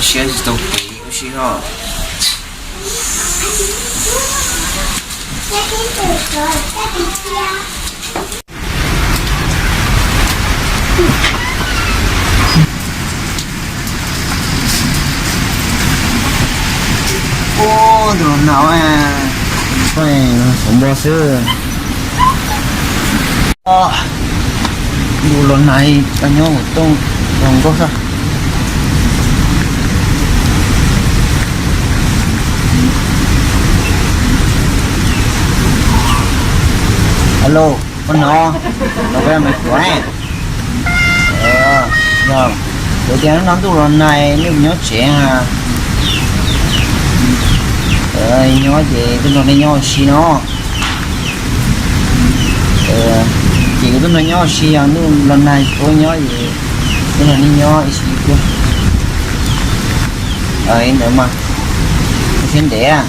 Siab tsis tau pem ua si no. Ub, ntuj los nag, xyov npo xwb. Ntuj los nag, nyob hauv toj los nkauj xwb. Alo, koj hnov, no koj me kuv ne. Yog, kuv tias no ntuj los nag nej nyob tsev a. Nyob ces twb nrog nej nyob ua si no. Ces kuv twb nrog nyob ua si, yog ntuj los nag tsis pub nyob ces twb nrog nej nyob ib si. Ntawd mas, siab ntev.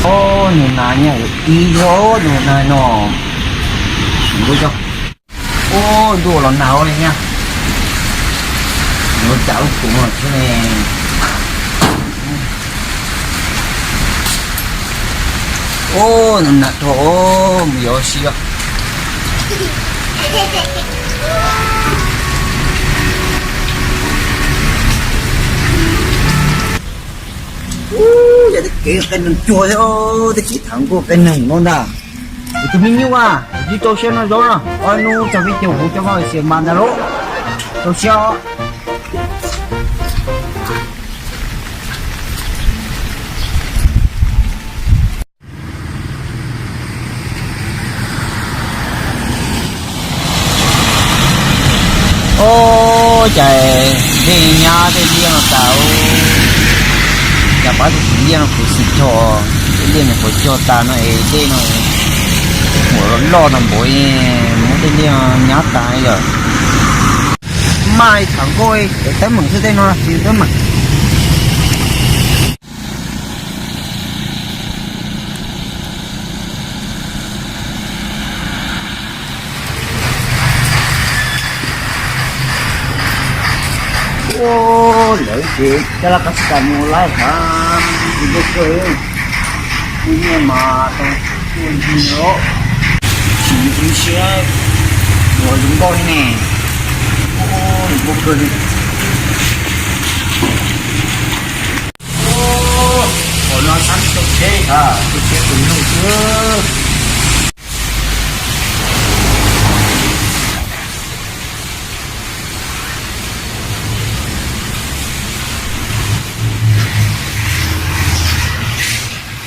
Ub, ntuj nag nyaj ib yog ntuj nag no. Ub, ntuj los nag li nyaj. Nws cas lub kua muag thiab ne. Ub, ntuj nag dhau, mus yos ua si os. Ub, yog tej kev qee neeg cuag thiab, tej kev tham nkauj qee neeg no ntag. Kuv tus me nyuam, kuv twb rau siab no zaub no, ob hnub txog peb caug kuv coj koj xiam mas ntag lauj. Rau siab os. Ub, cas dej nyab tej liaj no tas, cas pab tus xim liaj no kuv xim cog, tej liaj no kuv cog tas no es dej no ua loj tag npaum, muab tej liaj nyab tas li lawm. Maj tham nkauj teeb meem xwb tej no, teeb meem. Ub, lawv ces coj laj koj tsis tas mus laij hav, zoo nkauj kawg. Tus nyiaj mas tau tuaj ntsis os, tsis ntsis siab, ua zoo nkauj li ne. Ub, zoo nkauj kawg li. Ub, qhov no sab tsis tau tsheb, tau tsheb tus nyuj xwb.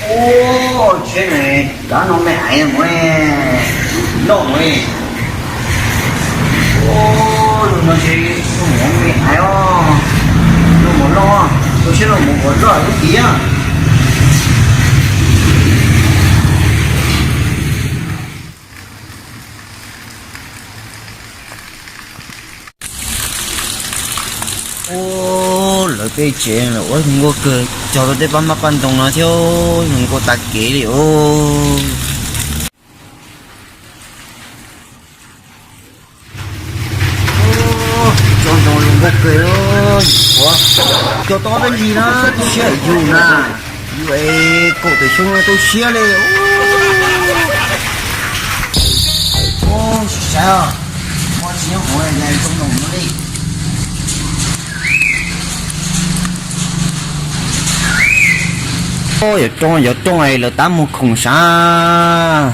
Ub, tsheb ne, kab no me aiv mus, loj mus. Ub, no tsheb no me aiv os, no mus loj, tus tsheb no mus ua loj lub tiag. Ub, lawv tej tsev lawv ua zoo nkauj kawg, cog rau tej pab mab paj ntoo no thiab, zoo nkauj tag kev li os. Cog ntoo zoo nkauj kawg, cog tau peb ntsis na, tu siab yus na, yus es kaum tawm xyoo tu siab li. Ub, sav, muaj tsis nyob hauv cog ntoo no li. Ub, yuav rooj yuav rooj lawv tab muag khoom sav,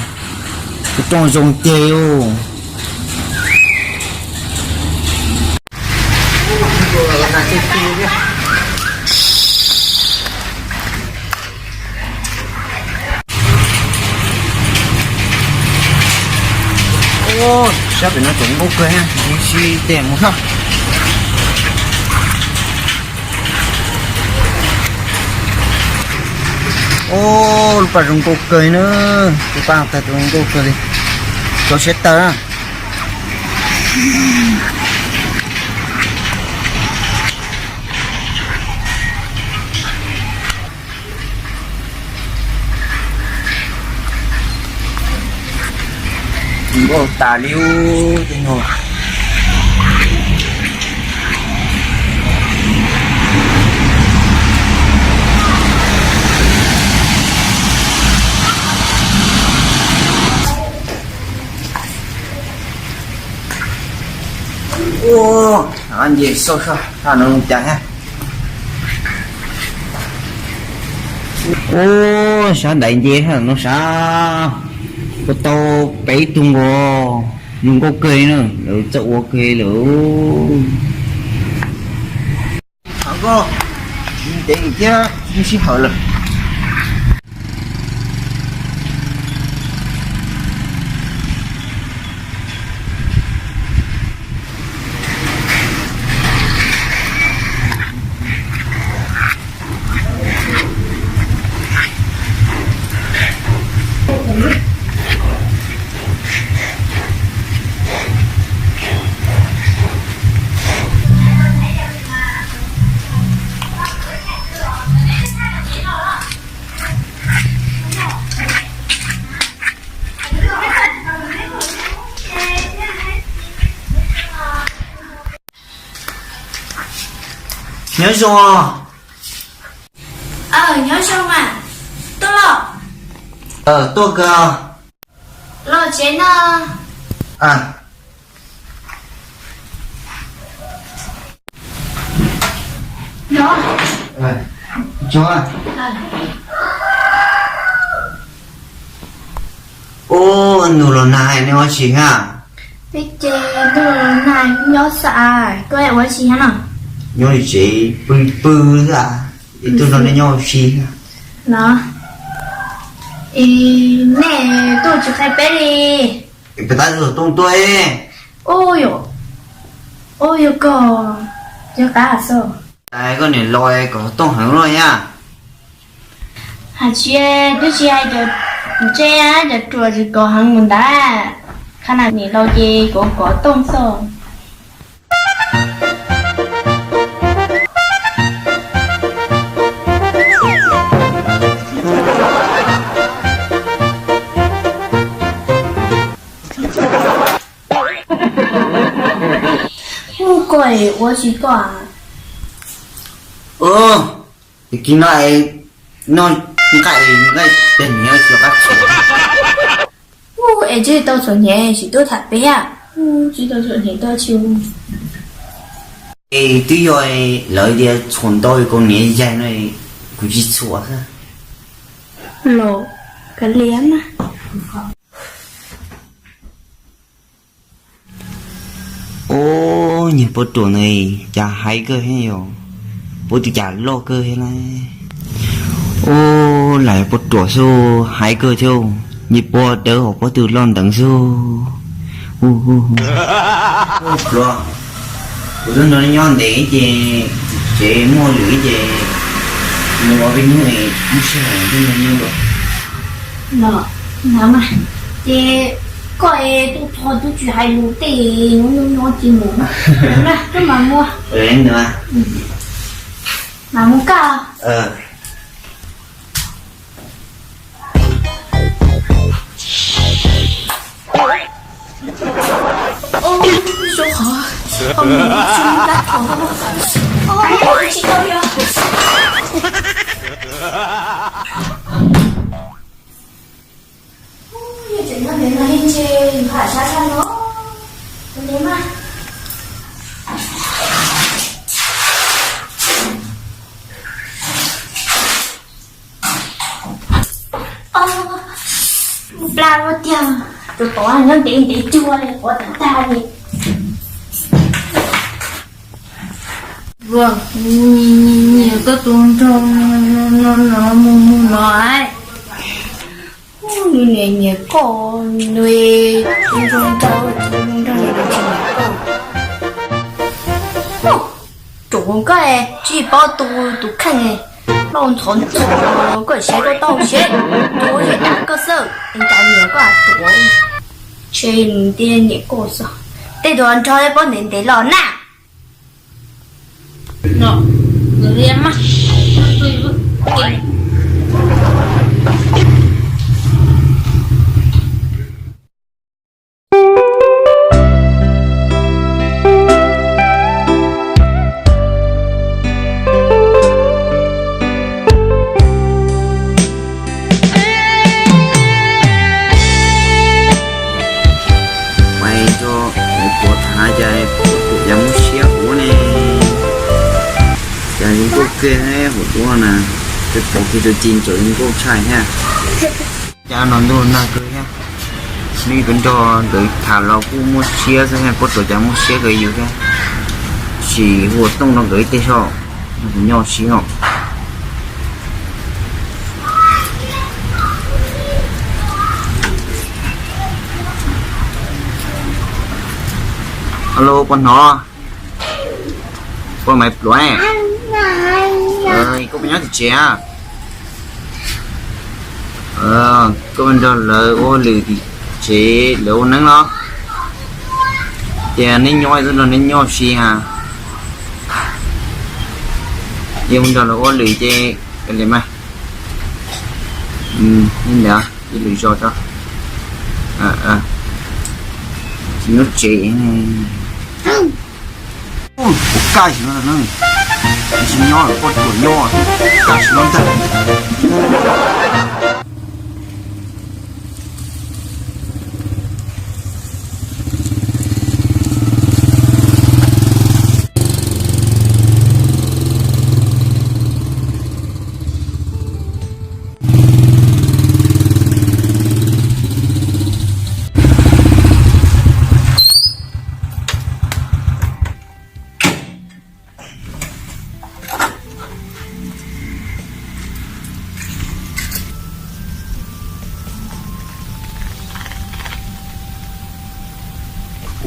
rooj zoo ceg. Ub, sab pem no tseem nkauj kawg, mus si tes mus xwb. Ub, lub pas zoo nkauj kawg na, lub pas tag zoo nkauj kawg li, rau siab tawg na. Nkauj Tas li tej no. Ua, nce soj soj no cas thiab. Ua, sab ntais nce sab no sab, ua tau peb tug nkaus, zoo nkauj kawg na, lawv txawj ua kawg lawm. Nkauj, ntev thiab sib haum lawm. Nyob zoo. Nyob zoo mas. Tuaj los? Tuaj kawg. Los tsev no. Ub, ntuj los nag nej ua si hab? Peb ces ntuj los nag nyob xwb, koj ua si hab no? Nyob tsev pw pw xwb, es tuaj nrog nej nyob ua si. Los, es nej tuaj tsis qhia peb li? Peb tab tom tooj tuaj. Ub, yog koj, yog qab xwb. Koj niam laus kom tooj heev no thiab. Hais tsis, twb tsis hais cov ntse, cov ruam tsis kov heev mus ntag. Qhov no niam laus ces kov kov tooj xwb. Ub, koj ua tsis koj. Ub, kis no es noj nqaij, nqaij teg nyiav tsis qab txhuam. Ub, es tsis tau txhuam hniav tsis tuaj tham peb a. Tsis tau txhuam hniav tuaj tsis. Es twb yog lawv tias txhuam ntau kaus hniav yaig no, kuv tsis txhuam xwb. Los kav liam mas. Ub, niag poj ruam ntawd cas haib kawg thiab yom, pob tw cas loj kawg thiab na. Ub, lam yog poj ruam xwb haib kawg thiab, niag poj dawb hos pob tw loj nteev xwb. Pluas, kuv twb nrog nej nyob ntev ces tsev muaj lwm ces mus ua peb hnub es muaj sij hawm twb nrog nyob dua. Los, na mas, ces koj es tub txog twb tsis hais lus tej, nyob nyob ces mus na, koj mam mus. Mam mus koj. Ub, zoo qhov, qhov mus tsis lab qhov, ub, tsis tau yog. Yog tseem nyob ntawm no li ces nqa sab sab no, ua li mas. Mus plas ua tiag, tus tod nyob ntev ntev cuag li quav tag tag li. Nyiam koj tus nraug no no mus mus no es. Nws niam nyiam koj, nws tus nraug, tus nraug nws tsis nyiam koj. Ruam koj tsis paub tu tus kheej, loj ntxhov ntxhov, koj siab koj tau siab, tus tsis dav koj xwb, cas nyiam koj ruam. Ntshe nws thiaj nyiam koj xwb. Tej tus nraug paub ntev ntev los na. Cas puab tuam cas muaj siab huv ne. Cas zoo nkauj kiag huv duab na. Twb pom kiag tus ci ntsaum zoo nkauj tshaj thiab. Cas no ntuj nag kawg thiab. Nej kuv nrog nkawd tham los kuj muaj siab xwb, puab tuam cas muaj siab kawg yus thiab. Sim hu ua Tooj rau nkawd ib teg saib, nyob siab os. Alo, puas hnov? Puas maiv pluav? Koj puas nyob tim tsev? Koj nrog lawv ua hauj lwm tim tsev, lawv ua neeb los? Ces nej nyob, nrog nej nyob si ha. Yog nrog lawv ua hauj lwm ces li mas, ib lwm zos tso, tsis nyob tsev. Kuv kaj si no, tsis nyob los koj tuam nyob, kaj si no ntag.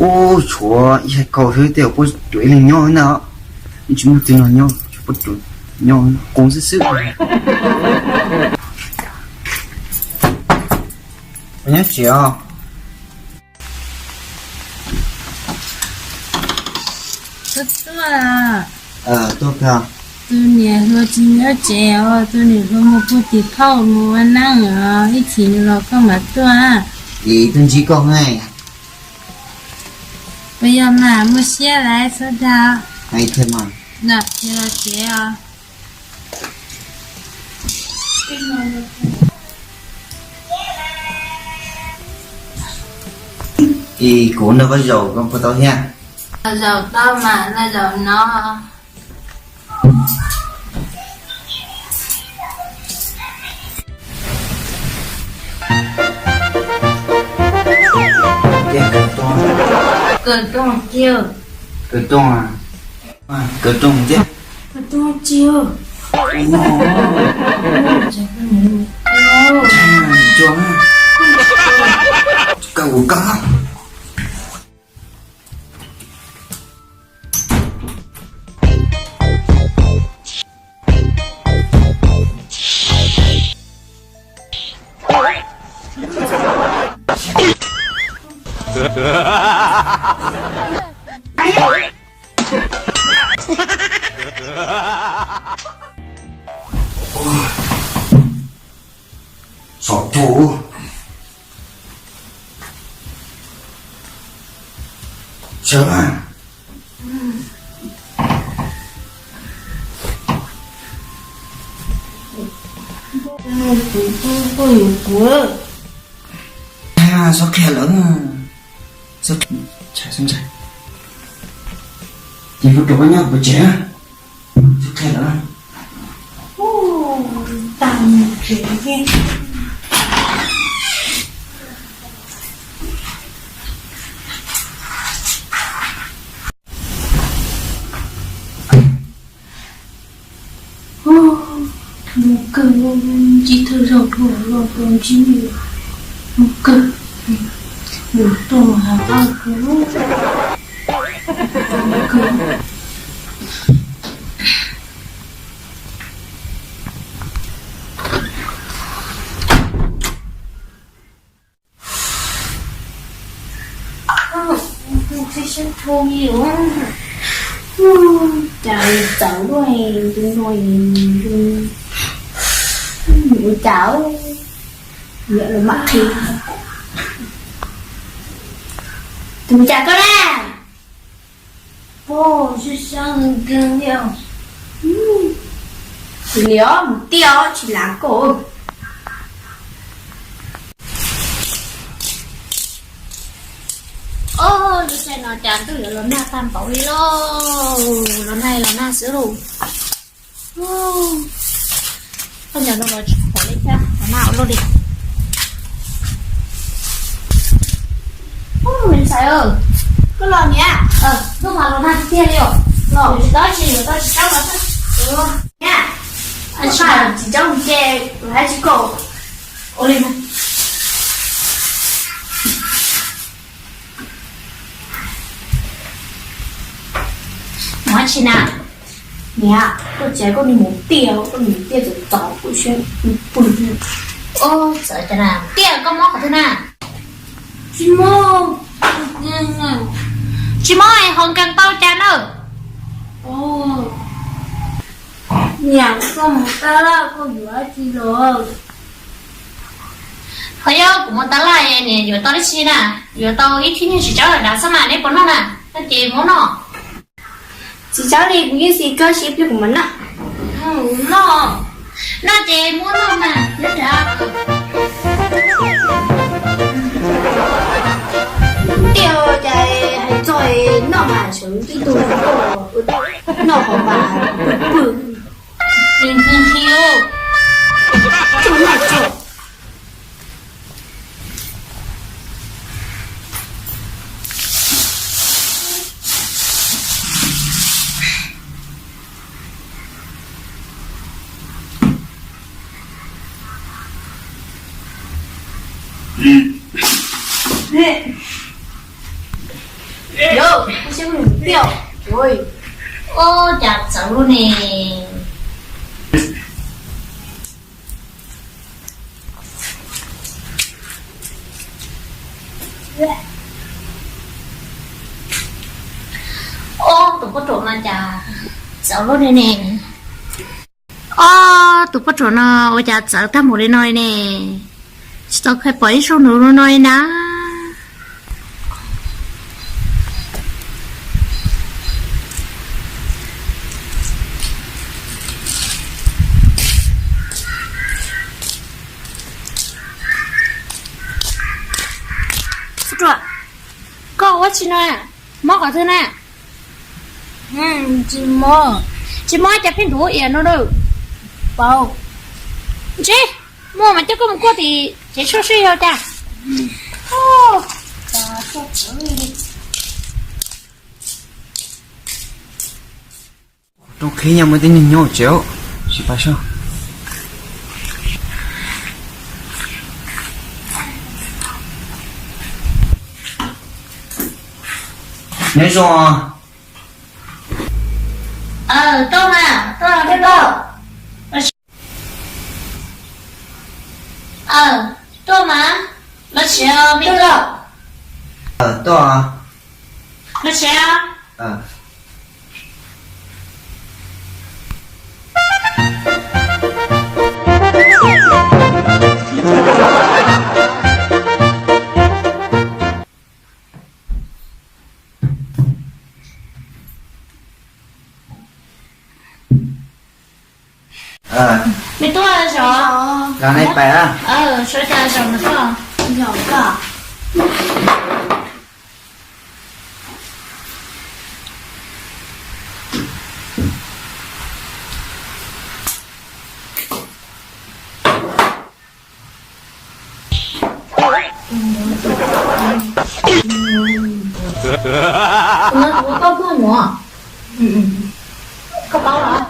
Ub, tshuav ib hais kaus xwb tej zaum puab tuam ib leeg nyob ntag. Tsis muaj twg nrog nyob, tshuav puab tuam nyob qub xwb xwb. Puas nyob tsev os? Tuaj, tuaj. Tus niam hluas tsis nyob tsev os, tus niam hluas mus puag tim phauj mus ua neeb os, ib chim nws los koj mam tuaj. Ib tug ntsib koj ne. Puas yog mas, muaj siab lawm, txhob dag. Los tsev os. Es kuv nrog koj zaum koj puas tau thiab? Zaum tau mas, los zaum no. Kawg rooj, kawg rooj, kawg rooj thiab. Kawg ua kawg. Sov cuag sawv. Txhob qhia lawm. Txhob qhia, txhob ntshai. Ces kuv rau koj nyob kuv tsev. Txhob qhia lawm. Tag tsev thiab. Mus kawg, ntsib thawj zaug dhau los rau ntsib mus kawg, mus tuaj mus hav kawg, mus kawg. Cas txawv luaj, tus no ua cas los mam qhia. Tus cas koj na? Pog, sab sab nkeeg li os. Tus li os, mus tiag os, tsis lav koj. Lub caij no cas ntuj yuav los nag tag npaum li lauj, los nag los nag xwb lauj. Koj nyob no los tsis pom li thiab, los nag ua luaj li. Me ntxhais, koj los niam, ntuj mas los nag tiag tiag li os, los tsis tau tsis yuav tau tsis tau los niam, tsis tau ces hais tsis kom ua li. Mus dab tsi na? Niam, koj txiv koj mus tiaj, koj mus tiaj txom txom kuj siab pw. Ub, txawm cas na, tiaj koj mob qhov twg na? Tsis mob. Tsis mob es ho nkees tau cas na? Niam, koj mus tab laj koj yuav dab tsi los? Ho yog kuv mus tab laj niam yuav tau dab tsi na? Yuav tau ib thib nyuag txiv tsawb dav xwb mas neb puas noj na? Noj ces muab noj. Txiv tsawb li kuv yeej xis koj siab pliag kuv mam noj. Noj, noj ces muab noj mas nyob dav. Tiaj cas hais txog noj mas sawv tib tug noj hauv mas pw pw. Tsis nqhis tsis. Ub, cas txawv luaj ne. Ob, tus poj ruam no cas txawv luaj li ne. Ob, tus poj ruam no ua cas txawv tag npaum li no li ne. Tsis tau kheev pom ib zaug nws li no li na. Poj ruam, koj ua tsi no? Mob qhov twg na? Tsis mob, tsis mob cas pheej ntuav iav no a? Ntsib, muaj mas coj koj mus kuaj tim tsev tshuaj seb yog cas. Rooj qhib nyob muaj tej neeg nyob tsev, sim pab soj. Nyob zoo. Tuaj mas, tuaj, tuaj. Tuaj mas, los tsev me tub. Tuaj, los tsev. Me tub, zov, sawv cas zov ntawm koj. Kuv no kuv koj muaj muam, koj paub los?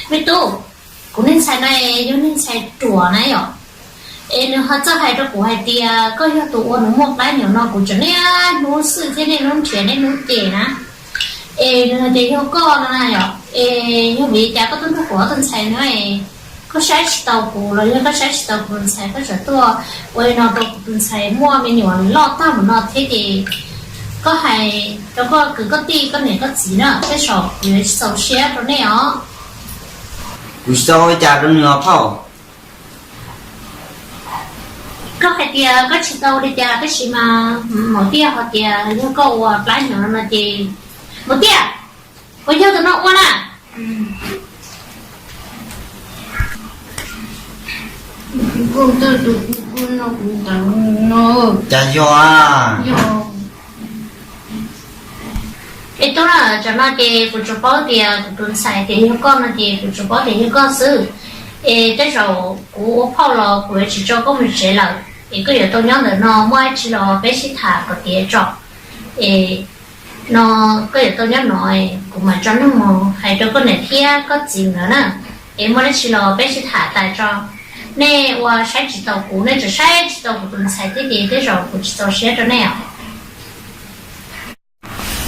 Me tub, kuv niag ntxhais no yog niag ntxhais ruam na yom, es nws ho txawj hais rau kuv hais tias koj yog tus ua nws muaj plab nyuam no, kuv tseem niaj hnub xwb thiab niaj hnub nrhiav niaj hnub cem na. Es nws hais tias yog koj no na yom, es yog vim li cas koj tuaj nrog kuv ob tug ntxhais no, koj saib tsis taus kuv los yog koj saib tsis taus kuv tus ntxhais koj tseem tuaj ua li no rau kuv tus ntxhais muaj me nyuam loj tag mus no thiab ces koj hais rau koj kwv koj tij koj niam koj txiv na, tej zaum kuv yuav tsis txaus siab rau nej os. Kuv tsis tau ua li cas rau nws os phauj. Koj hais tias koj tsis tau ua li cas tab sis mas maum tiaj hais tias yog koj ua plab nyuam no ces, maum tiaj, puas yog tus no ua na? Kuv kuj ntawd tus kuv kuj noj kuv ntawd no. Cas yog? Yog. Es tub na, tam no ces kuv tsuas paub tias kuv tus ntxhais tias yog koj no ces kuv tsuas paub tias yog koj xwb. Es tej zaum kuv ua phauj los kuv yuav tsis tso koj mus tsev lawm, es koj yuav tau nyob ntawm no muaj dab tsi los peb sib tham kom tiav tso. Es no koj yuav tau nyob no, kuv mam tso neeg mus hais rau koj niam thiab koj txiv nkawd na, es muaj dab tsi los peb sib tham tas tso. Nej ua saib tsis taus kuv, nej tseem saib tsis taus kuv tus ntxhais thiab ces tej zaum kuv tsis txaus siab rau nej os.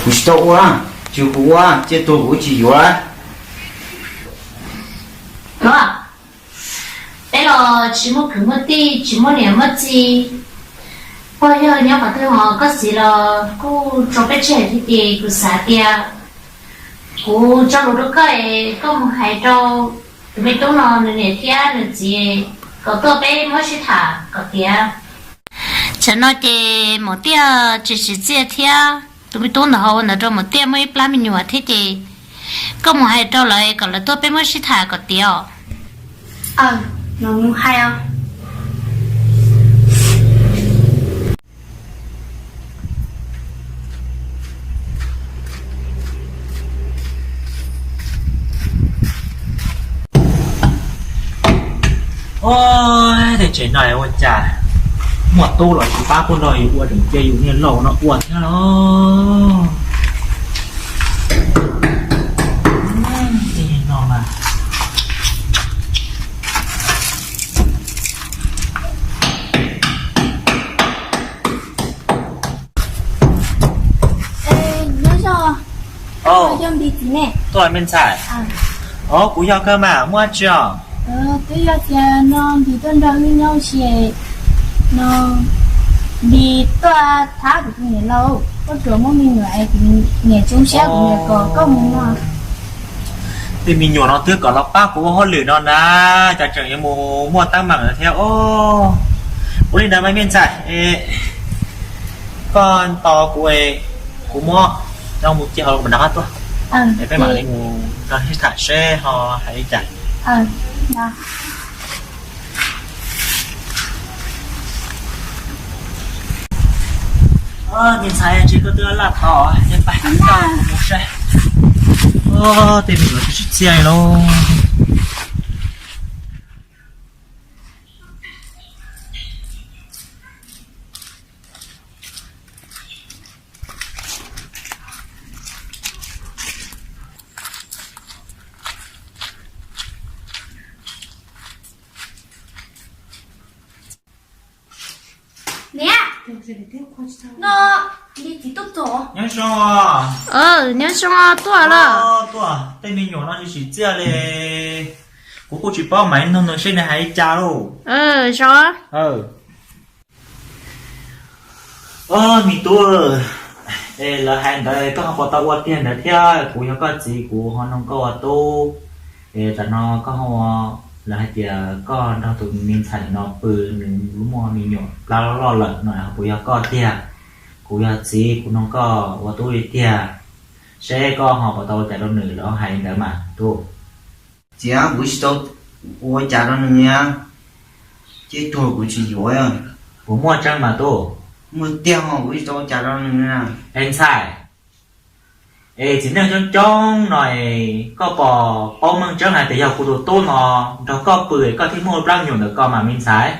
Kuv tsis tau ua, tsis kuv ua, cia tuag kuv tsis yuav. Los, peb los tsis muaj kwv muaj tij, tsis muaj niam muaj txiv, pog yawg nyob qhov twg os, koj txiv los kuj tso peb tseg thiab ces kuv xav tias kuv tso lus rau koj es koj mus hais rau tus me tub no nws niam thiab nws txiv kom tuaj peb muab sib tham kom tiav. Tam no ces Maum Tiaj tsis tsim txiaj thiab, tus me tub ntawd ho ua ntawd rau Maum Tiaj muaj ib plab me nyuam thiab ces koj mus hais rau lawv kom lawv tuaj peb muab sib tham kom tiav os. Aws, no mus hais os. Tej tsev no ua cas muaj tub los tsis pab pub nrog yus ua, tseem cia yus niag laus no ua thiab los. Tej no mas. Nyob zoo, yog Npis txiv ne? Tuaj me ntxhais. Os, kuv yog kawg mas, muaj dab tsi os? Twb yog tias no Npis tuaj nrog wb nyob ua si no, Npis tuaj thab kuv tus niam laus, koj tsuas muab me nyuam es kuv niam tsis zoo siab kuv niam kom koj mus no. Tej me nyuam no twb kom los pab kuv ua hauj lwm no na, cas tseem yuav mus muaj teeb meem lawm thiab os. Ua li ntawd mas me ntxhais, koj tos kuv, kuv muab coj mus cia hauv nram qab tuaj, es peb mam li mus nrog sib tham seb ho hais li cas. Me ntxhais, ntshe koj twb laj tod, pab mus saib. Tej me nyuam tsis tsim txiaj li lauj. Niam, no Npis txiv tuaj txog. Nyob zoo. Nyob zoo, tuaj lawm. Tuaj, tej me nyuam no tsis tsim txiaj li. Kuv kuj tsis paub mam li nug nws seb nws hais li cas lauj. Zoo. Os, me tub, es lawv hais ntawd koj ho puas tau ua tiag ntawd thiab? Kuv yog koj txiv, kuv ho noog koj ua tub, es tam no koj ho, lawv hais tias koj nrog tus me ntxhais no pw, nws muaj me nyuam plab loj loj lawm no, ho puas yog koj tiag? Kuv yog txiv, kuv noog koj ua tub li tiag, seb koj ho puas tau ua cas rau nws, lawv hais li ntawd mas tub. Txiv, kuv tsis tau ua cas rau nws, ces tuag kuv tsis yuav. Puas muaj tseeb mas tub? Muaj tiag, kuv tsis tau ua cas rau nws. Es ntxhais, es txiv neej coob coob no es koj puas paub meej tseeb hais tias yog kuv tus tub no nrog koj pw es koj thiaj muaj plab me nyuam ntawm koj mas me ntxhais?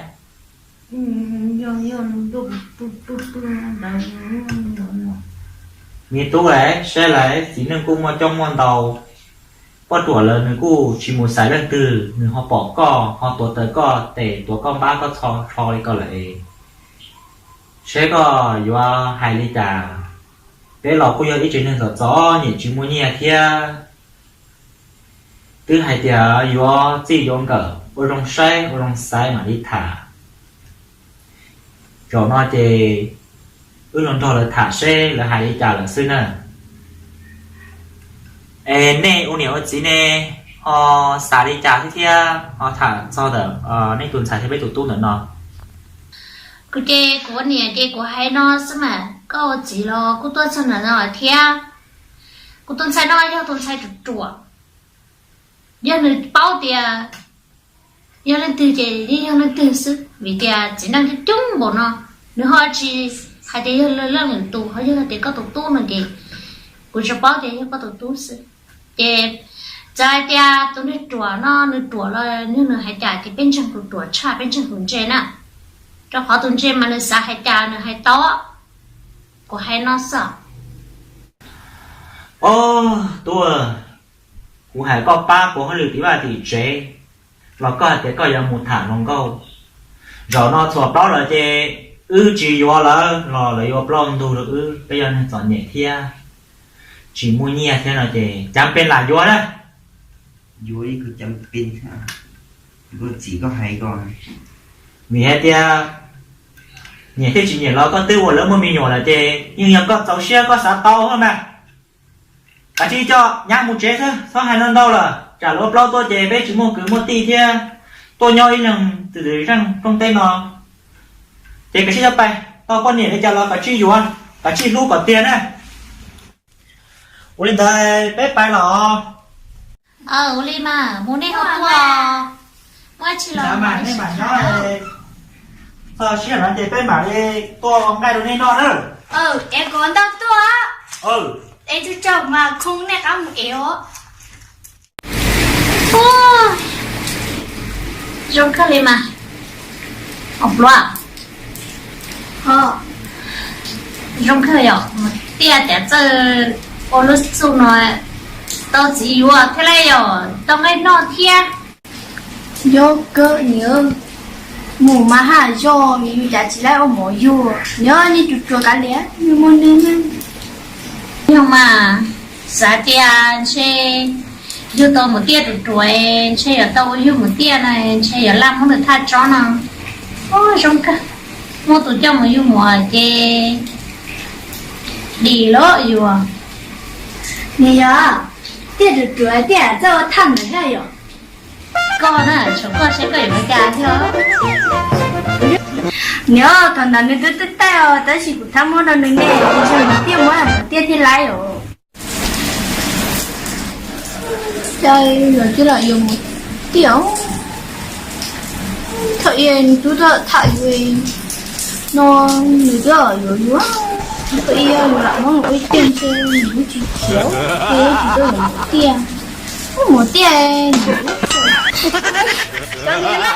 Me tub, saib lawv txiv neej kuj muaj coob muaj ntau, poj ruam lawm nws kuj tsis mus xaiv leej twg, nws ho pom koj ho tuav taws koj tes, tuav koj npab koj txho tsho li ko lawm es, saib koj yuav hais li cas? Peb los kuj yog ib tsev neeg txom txom nyem tsis muaj nyiaj thiab. Twb hais tias yuav txij yuav nkawm ua zoo saib ua zoo xaiv mam li tham. Zaum no ces wb los nrog lawv tham seb lawv hais li cas lawm xwb na. Es nej ua niam ua txiv ne, ho xav li cas thiab thiab ho tham txog ntawm nej tus ntxhais thiab peb tus tub ntawm no? Kuv ces kuv ua niam ces kuv hais no xwb mas, koj ua txiv los kuj tuaj txog ntawm no thiab. Kuv tus ntxhais no yog tus ntxhais ruam ruam, yog nws paub tias Yog leej twg ces yeej yog leej twg xwb, vim tias txiv neej coob coob npaum no, nws ho tsis hais tias yog leej lwm tus, ho yog tias koj tus tub no ces kuv tsis paub tias yog koj tus tub xwb. Ces txawm hais tias tus niag ruam no nws ruam los nws hais cas ces peb ntseeg tus ruam tshaj peb ntseeg tus ntse na, rau qhov tus ntse mas nws xav hais cas nws hais tau. Kuv hais no xwb. Ob tub, kuv hais koj pab kuv hauj lwm tim vaj tim tsev los koj hais tias koj yuav mus tham hluas nkauj. Zaum no txhuam plaub lawm ces wb tsis yuav lawv los lawv yuav plaub ntug rau wb, peb yog neeg txom nyem thiab tsis muaj nyiaj thiab no ces cas peb lam yuav na. Yuav ib ko cas peb, koj txiv koj hais ko, vim hais tias nyiam thiab tsis nyiam los koj twb ua lawv muaj me nyuam lawm ces yeej yog koj txaus siab koj xav tau mas. Kav tsij coj nyab mus tsev xwb, txhob hais ntau ntau lawm, tsam lawv plaub tuaj ces peb tsis muaj kwv muaj tij thiab tuaj nyob ib leeg twm zeej rooj teb no. Ces kav tsij coj pais, tau poj niam li cas los kav tsij yuav, kav tsij hlub kom tiag na. Ua li ntawd peb pais los. Ua li mas mus nej ho tuaj. Muaj tsis los mas nej mam nyob, txog sij hawm no ces peb mam li tuaj nqaij rau nej noj na. Es kom ntau tuaj, es tus tsaug mas khoo nej qab mus ev os. Zoo kawg li mas. Os pluav, zoo kawg yom, tiaj tiav txawj ua lub txuj no, tau txiv yuav thiab lauj, yog tau nqaij noj thiab. Yog kawg niam, mus mas haj yog yus cas tsis laib ua mov yug, nyob nej tsuas tsuas kav liam, yus muaj neeg. Yog mas, xav tias ntshe yug tau maum tiaj ruam ruam, ntshe yuav tau ua yug maum tiaj no, ntshe yuav laj muab nws thaj tsob no. Ua zoo kawg, muaj tus coj mus yug muam ces dim lawm yus. Nws yog tiaj ruam ruam tiaj txawj ua thaj ntawd thiab yom. Koj na, tshuav koj seb koj yuav ua cas thiab. Nws thaum ntawd nws twb twb taij os, tab sis kuv thab muab rau nws ne, nws tiaj muab maum tiaj thiaj laib os. Cas los twb lam yuav maum tiaj, thaum ub nws twb tuaj tham yus no, nws twb yuav yuav, thaum ub yus lam muab ua ib tiaj ntshe nws tsis khiav, ces tsis tuaj yuav maum tiaj. Maum tiaj, cov niag na.